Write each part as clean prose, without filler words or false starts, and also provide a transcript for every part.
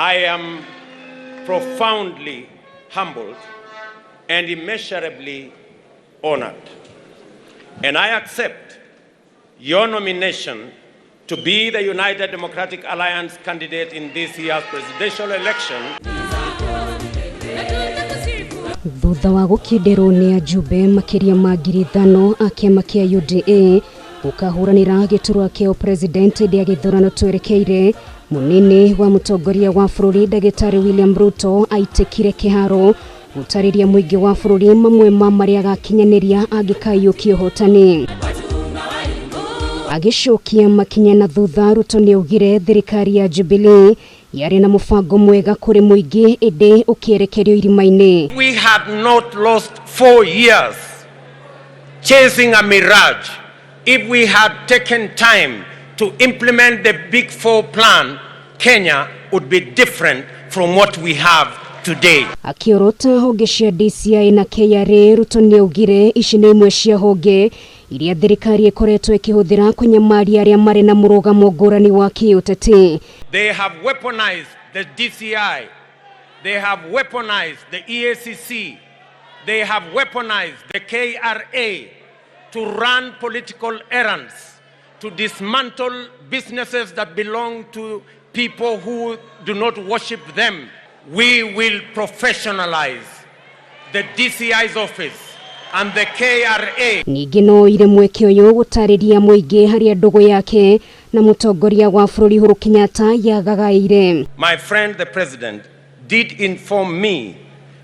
I am profoundly humbled and immeasurably honored. And I accept your nomination to be the United Democratic Alliance candidate in this year's presidential election. Thutha wa gũkĩndĩrwo nĩ ajumbe makĩria ma 5,000 a kĩama kĩa UDA gũkahũranĩra gĩturwa kĩa ũpresident hĩndĩ ya gĩthurano twerekeire, mũnini wa mũtongoria wa bũrũri Ndagĩtarĩ William Ruto aitĩkire kĩharo gũtarĩria mũingĩ wa bũrũri mamwe ma marĩa agakinyanĩria angĩkaiyũkia ũhotani. Agĩcokia makinya na thutha, Ruto nĩaugire thirikari ya Jubilee yarĩ na mũbango mwega kũrĩ mũingĩ ĩndĩ ũkĩerekerio irima-inĩ. We had not lost 4 years chasing a mirage if we had taken time to implement the Big Four plan. Kenya would be different from what we have today. Akĩorota honge cia DCI na KRA, Ruto nĩaugire ici nĩ imwe cia honge iria thirikari ĩkoretwo ĩkĩhũthĩra kũnyamaria arĩa marĩ na mũrũgamo ngũrani wa kĩũteti. They have weaponized the DCI. They have weaponized the EACC. They have weaponized the KRA to run political errands, to dismantle businesses that belong to people who do not worship them. We will professionalize the DCI's office and the KRA. Ningĩ no oire mweke ũyũ gũtarĩria mũingĩ harĩa ndũgũ yake na mũtongoria wa bũrũri Uhuru Kenyatta yagagaire. My friend, the president, did inform me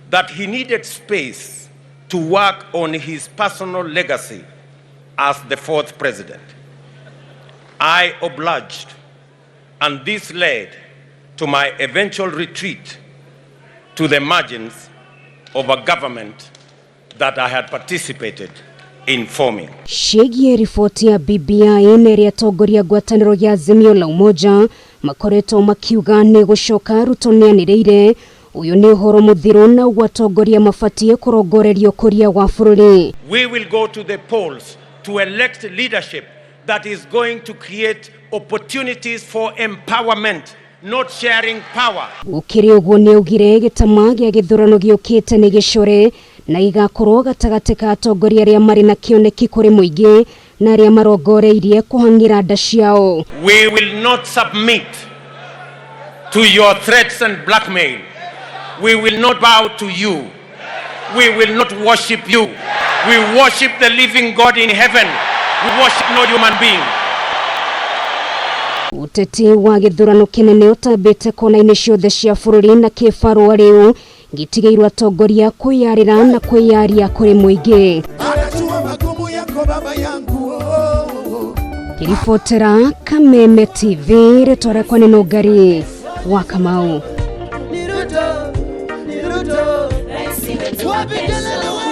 that he needed space to work on his personal legacy as the fourth president. I obliged, and this led to my eventual retreat to the margins of a government that I had participated in forming. Ciĩgiĩ riboti ya BBI na ĩrĩa atongoria ngwatanĩro ya Azimio la Umoja makoretwo makiuga nĩ gũcoka, Ruto nĩanĩrĩire ũyũ nĩ ũhoro mũthiru na ũguo atongoria mabatiĩ kũrongorerio ũkũria wa bũrũri. We will go to the polls to elect leadership that is going to create opportunities for empowerment, not sharing power. Gũkĩrĩ ũguo nĩaugire gĩtama gĩa gĩthurano gĩũkĩte nĩ gĩcore na gĩgakorwo gatagatĩ ka atongoria arĩa marĩ na kĩoneki kũrĩ mũingĩ na arĩa marongoreirie kũhang'ĩra nda ciao. We will not submit to your threats and blackmail. We will not bow to you. We will not worship you. We worship the living God in heaven. We worship no human being. Ũteti wa gĩthurano kĩnene ũtambĩte kona-inĩ ciothe cia bũrũri na kĩbarũa rĩu gĩtigĩirwo atongoria kwĩyarĩra na kwĩyaria kũrĩ mũingĩ. Anajua magumu yako baba yangu oh. Ngĩribotera Kameme TV, rĩtwa rĩakwa nĩ Nũngari wa Kamau. Ni Ruto, ni Ruto, wapi kelele?